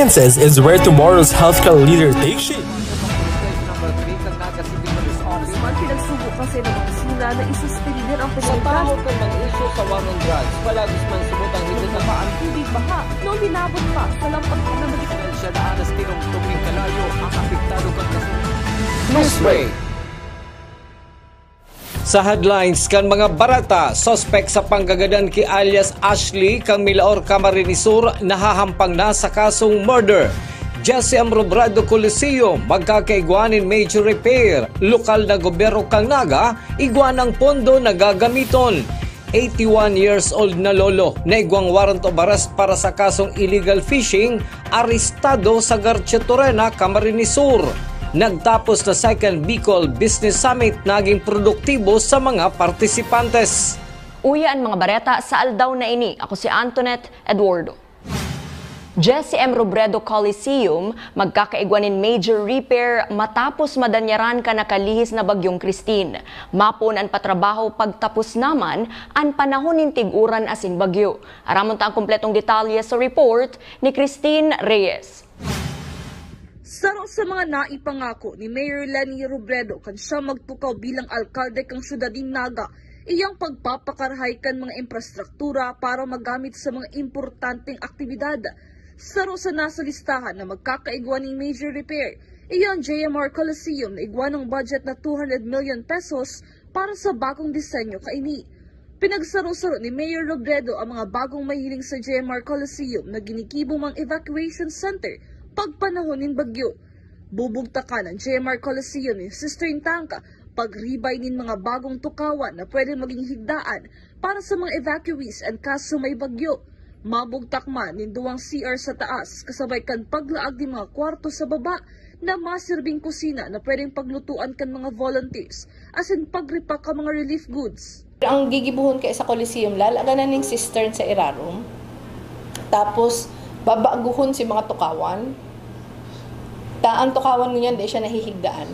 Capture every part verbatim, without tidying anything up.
Sciences is where tomorrow's healthcare leader takes shape. Naman pinagsubo kasi ng opisina na isuspender ang pagkakaroon ng issue sa war on drugs. Palagis man subot ang higit na paan. Tubig baha, noon hinabot pa sa lampag na mag- Siya daan na stirong tubig kalayo ang apektado kan kasi. Sa headlines kan mga bareta, suspek sa panggagadan ki alias Ashley kan Milaor, Camarines Sur, nahahampang na sa kasong murder. Jesse M. Robredo Coliseum magkakaigwa nin major repair. Lokal na gobyerno kan Naga, igwa ng pondo na gagamiton. Eighty-one years old na lolo na igwang warrant of arrest para sa kasong illegal fishing, arestado sa Garchitorena, Camarines Sur. Nagtapos na second Bicol Business Summit naging produktibo sa mga partisipantes. Uya an mga bareta sa aldaw na ini. Ako si Antoinette Eduardo. Jesse M. Robredo Coliseum magkakaigwa nin major repair matapos madanyaran kan nakalihis na Bagyong Christine. Mapoon an patrabaho pagtapos naman an panahon nin tig-uran asin bagyo. Aramon ta an kompletong detalye sa report ni Christine Reyes. Saro sa mga naipangako ni Mayor Leni Robredo kan siya magtukaw bilang alkalde kan syudad nin Naga, iyang pagpapakarahay kan mga infrastruktura para magamit sa mga importanteng aktibidad. Saro sa nasa listahan na magkakaigwa nin major repair, iyo an J M R Coliseum na igwa ng budget na two hundred million pesos para sa bagong disenyo kaini. Pinagsaro-saro ni Mayor Robredo ang mga bagong mahiling sa J M R Coliseum na ginigibo mang evacuation center pagpanahon nin bagyo. Bubugtakan ang J M R Coliseum nin cistern tank, pagribay nin mga bagong tukawan na pwedeng maging higdaan para sa mga evacuees and kaso may bagyo. Mabugtak man nin duwang C R sa taas kasabay kan paglaag nin mga kwarto sa baba na masirbing kusina na pwedeng paglutuan kan mga volunteers asin pag-repack kan mga relief goods. Ang gigibohon kay sa Coliseum, lalaganan ning cistern sa irarom. Tapos, babaguhon si mga tukawan. Ta, ang tukawan ngunyan, di siya nahihigdaan.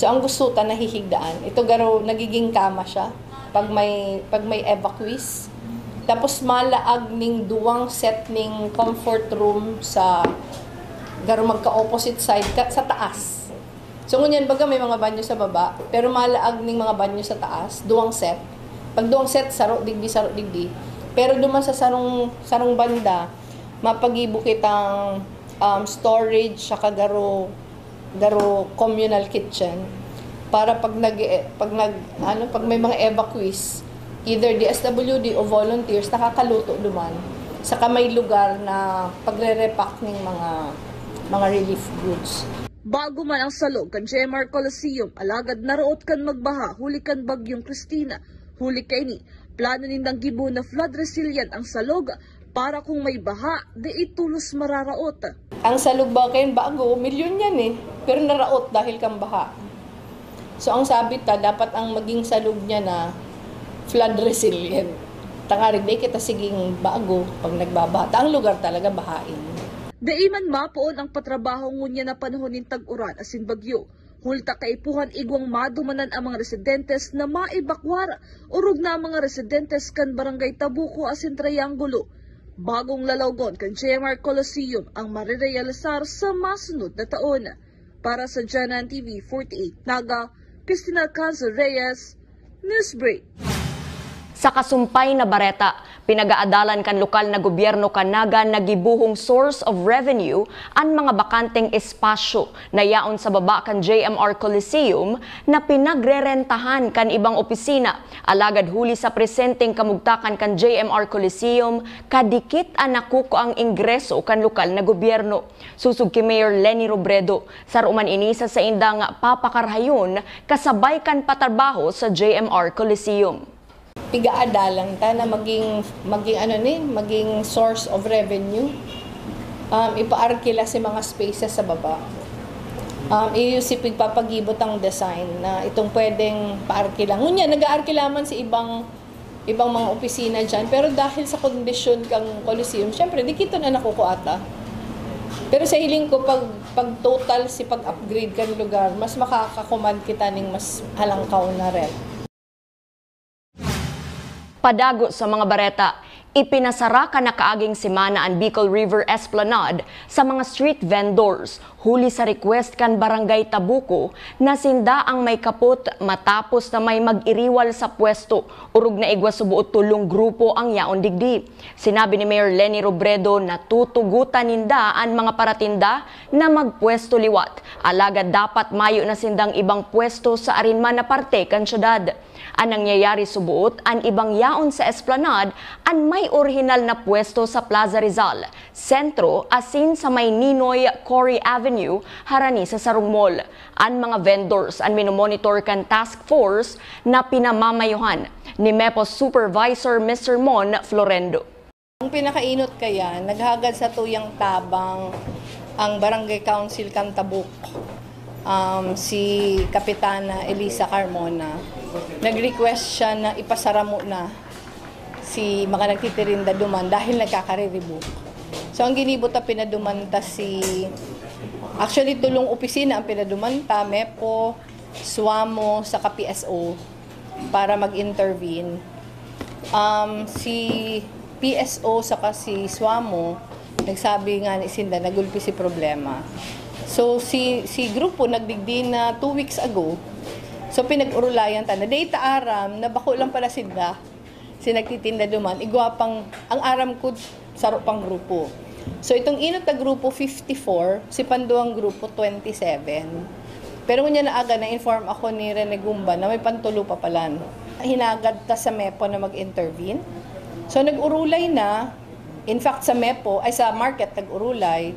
So, ang gusto ta, nahihigdaan. Ito garo, nagiging kama siya pag may, pag may evacuees. Tapos, malaag ning duwang set ning comfort room sa garo magka-opposite side ka, sa taas. So, ngunyan, baga may mga banyo sa baba, pero malaag ning mga banyo sa taas, duwang set. Pag duwang set, saro digdi, saro digdi. Pero duman sa sarong, sarong banda, mapagibo kitang, um, storage, saka garo, garo communal kitchen. Para pag nag, pag nag, ano, pag may mga evacuees, either D S W D o volunteers, nakakaluto duman. Saka may lugar na pagre-repack ning mga, mga relief goods. Bago man ang salog kan J M R Coliseum, alagad naraot kan magbaha huli kan Bagyong Christine. Huli kaini, plano nindang gibohon na flood resilient ang salog para kung may baha, di itulos mararaot. Ang salog ba kayan bago, milyon yan eh. Pero naraot dahil kan baha. So ang sabi ta, dapat ang maging salog niya na flood resilient. Tangarig di kita siging bago pag nagbabaha. Ta ang lugar talaga bahain. Dai man mapoon ang patrabaho ngunyan na panahon nin tag-uran asin bagyo. Huli ta kaipuhan igwang madumanan ang mga residentes na maebakwar, orog na ang mga residentes kan Barangay Tabuco asin Triangulo. Bagong lalawgon kan J M R Coliseum ang marerealisar sa masunod na taon. Para sa Janan T V forty-eight Naga, Christina Alcanzar Reyes, Newsbreak. Sa kasumpay na bareta, pinag-aadalan kan lokal na gobyerno kan Naga na gibohong source of revenue an mga bakanteng espasyo na yaon sa baba kan J M R Coliseum na pinagrerentahan kan ibang opisina. Alagad huli sa presenteng kamugtakan kan J M R Coliseum, kadikit an nakukuang ingreso kan lokal na gobyerno. Sosog ki Mayor Leni Robredo, saro man ini sa saindang papakarahayon kasabay kan patrabaho sa J M R Coliseum. Pigaadalan ta na maging, maging ano ni, maging source of revenue. Um, ipaarkila si mga spaces sa baba. Um, iyo si pigpapagibot ang design na itong pwedeng paarkila. Ngunyan, nag-aarkila man si ibang, ibang mga opisina dyan. Pero dahil sa kondisyon kang Coliseum, syempre, di kita na nakukuha ta. Pero sa hiling ko, pag, pag total si pag-upgrade kan lugar, mas makakakuman kita ning mas halangkaw na rent. Padago sa mga bareta, Ipinasara kan nakaaging semana an Bicol River Esplanade sa mga street vendors, huli sa request kan Barangay Tabuco na sinda ang may kapot matapos na may mag-iriwal sa pwesto, orog na igwa suboot tolong grupo ang yaon digdi. Sinabi ni Mayor Leni Robredo na tutugutan ninda an mga paratinda na magpwesto liwat, alagad dapat mayo na sindang ibang pwesto sa arin man na parte kan syudad. An nangyayari suboot, an ibang yaon sa Esplanade, an may orihinal na pwesto sa Plaza Rizal, Sentro, asin sa may Ninoy Cory Avenue, harani sa sarong mall. An mga vendors an minomonitor kan task force na pinamamayohan ni MEPO Supervisor Mister Mon Florendo. Ang pinakainot kaya, naghagad sa tuyang tabang ang Barangay Council kan Tabuco, um, si Kapitana Elisa Carmona. Nag-request siya na ipasara muna si mga nagtitirinda duman dahil nagkakariribok. So, ang ginibo ta, pinaduman ta si, actually, tolong opisina ang pinaduman ta, MEPO, SWAMO, saka P S O para mag-intervene. Um, si P S O saka si SWAMO, nagsabi nga ni sinda, nagulpi si problema. So, si, si grupo nagdigdi na two weeks ago. So, pinag-urulayan ta na. Data aram na bako lang pala sinda. Si nagtitinda duman, igwa pang, ang aram ko, saro pang grupo. So, itong inot na grupo, fifty-four, si panduwang grupo, twenty-seven. Pero ngunyan na aga, na-inform ako ni Rene Gumba na may pantulo pa palan. Hinagad ta sa MEPO na mag-intervene. So, nag-urulay na. In fact, sa MEPO, ay, sa market, nag-urulay.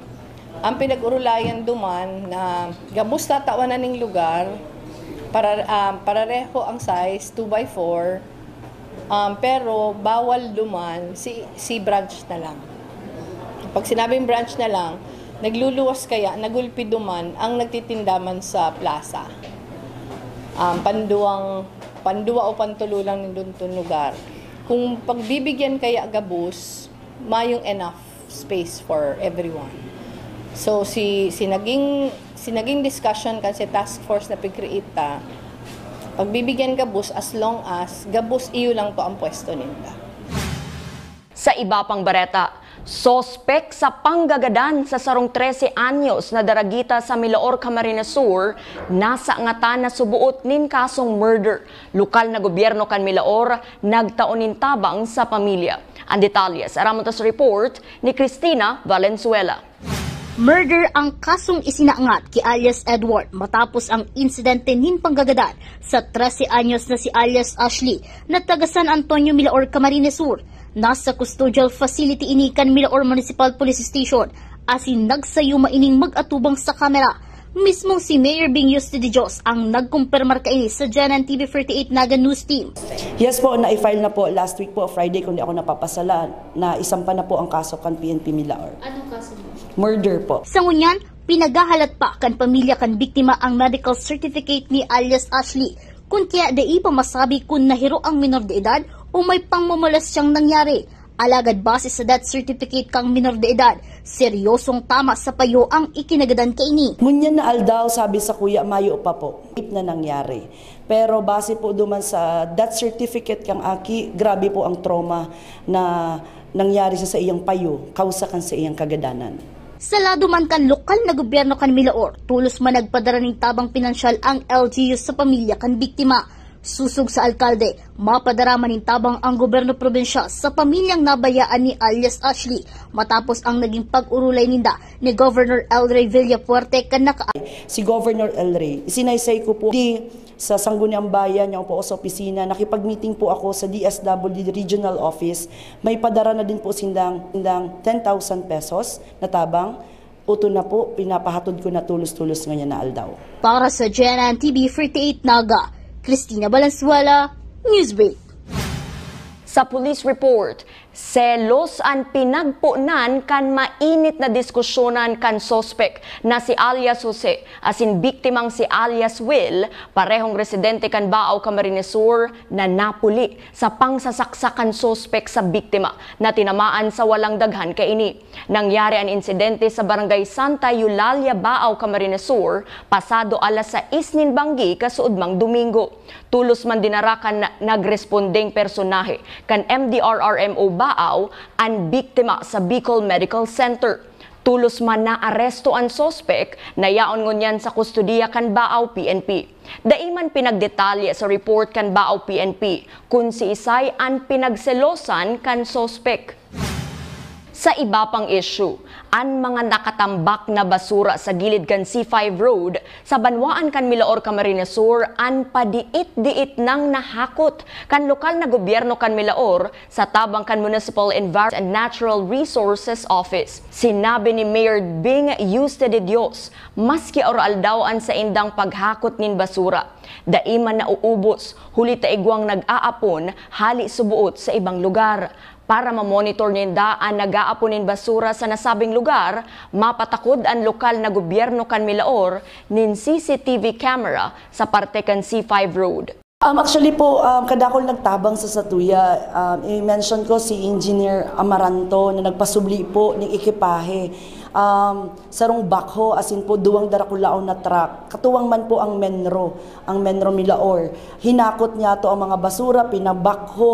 Ang pinag-urulayan duman na gabos tatawan na ning lugar, para, ah, parareho ang size, two by four. Um, pero bawal duman, si, si branch na lang. Pag sinabing branch na lang, nagluluwas kaya, nagulpi duman ang nagtitinda man sa plaza. Um, panduwang, panduwa o pantulo lang nindon ton lugar. Kung pagbibigyan kaya gabos, mayong enough space for everyone. So, si, si naging, si naging discussion kan si task force na pig-create ta, pagbibigyan gabos as long as gabos iyo lang to ang pwesto ninda. Sa iba pang bareta, sospek sa panggagadan sa sarong trese anyos na daragita sa Milaor, Camarines Sur, nasangatan na suboot nin kasong murder. Lokal na gobyerno kan Milaor nagtao nin tabang sa pamilya. Ang detalye sa Ramontas Report ni Cristina Valenzuela. Murder ang kasong isinangat ki alias Edward matapos ang insidente nin panggagadan sa trese anyos na si alias Ashley na taga San Antonio, Milaor, Camarines Sur. Nasa custodial facility ini kan Milaor Municipal Police Station asin nagsayuma ining mag-atubang sa kamera. Mismong si Mayor Bing Yustin de Dios ang nagkumpirmar kaini sa G N N T V forty-eight Naga News Team. Yes po, na-file na po last week po, Friday, kung di ako napapasala, na isampa na po ang kaso kan P N P Milaor. Anong kaso mo? Murder po. Sa ngunyan, pinaghahalat pa kan pamilya kan biktima ang medical certificate ni alias Ashley, kun kaya dai pa masabi kun nahiro ang minor de edad o may pangmamolest siyang nangyari. Alagad base sa death certificate kang minor de edad, seryosong tama sa payo ang ikinagadan kaini. Ngunyan na aldaw, sabi sa kuya, mayo pa po. Rape na nangyari. Pero base po duman sa death certificate kang aki, grabe po ang trauma na nangyari sa saiyang payo, kausa kan saiyang kagadanan. Sa lado man kan lokal na gobyerno kan Milaor, tolos man nagpadara nin tabang pinansyal ang L G U sa pamilya kan biktima. Sosog sa alkalde, mapadara man nin tabang ang gobyerno probinsyal sa pamilyang nabayaan ni alias Ashley matapos ang naging pag-urulay ninda ni Governor El Rey Villafuerte kan naka- Si Governor El Rey, isinaysay ko po di sa Sangguniang Bayan, yung po sa opisina, nakipag-meeting po ako sa D S W D Regional Office. May padara na din po sindang, sindang ten thousand pesos na tabang. Uto na po, pinapahatod ko na tulos-tulos ngayon na aldaw. Para sa G N N T V forty-eight Naga, Cristina Valenzuela, Newsbreak. Sa police report, selos an pinagponan kan mainit na diskusyonan kan suspek na si alias Jose asin biktimang si alias Will, parehong residente kan Baao, Camarines Sur, na napuli sa pangsasaksak kan suspek sa biktima na tinamaan sa walang daghan kaini. Nangyari an insidente sa Barangay Santa Eulalia, Baao, Camarines Sur, pasado alas sais nin banggi kasuodmang Domingo. Tulos man dinara kan nagrespondeng personahe kan M D R R M O Baao an biktima sa Bicol Medical Center. Tolos man naaresto an suspek na yaon ngunyan sa kustodiya kan Baao P N P. Dai man pinagdetalye sa report kan Baao P N P kun siisay an pinagselosan kan suspek. Sa iba pang isyu, an mga nakatambak na basura sa gilid kan C five Road sa banwaan kan Milaor, Camarines Sur, an padiit-diit nang nahakot kan lokal na gobyerno kan Milaor sa tabang kan Municipal Environment and Natural Resources Office. Sinabi ni Mayor Bing Yuste de Dios, maski aroaldaw an saindang paghakot nin basura, dai man nauubos, huli ta igwang nag-aapon hali subuot sa ibang lugar. Para ma-monitor ninda an nag-aapon nin basura sa nasabing lugar, mapatakod an lokal na gobyerno kan Milaor nin C C T V camera sa parte kan C five Road. Um, actually po, um, kadakol nagtabang sa satuya. Um, i-mention ko si Engineer Amaranto na nagpasubli po ning ekipahe. Um, sarong backhoe, asin po duwang darakulaon na truck. Katuwang man po ang Menro, ang Menro Milaor. Hinakot niya to ang mga basura, pinabackhoe.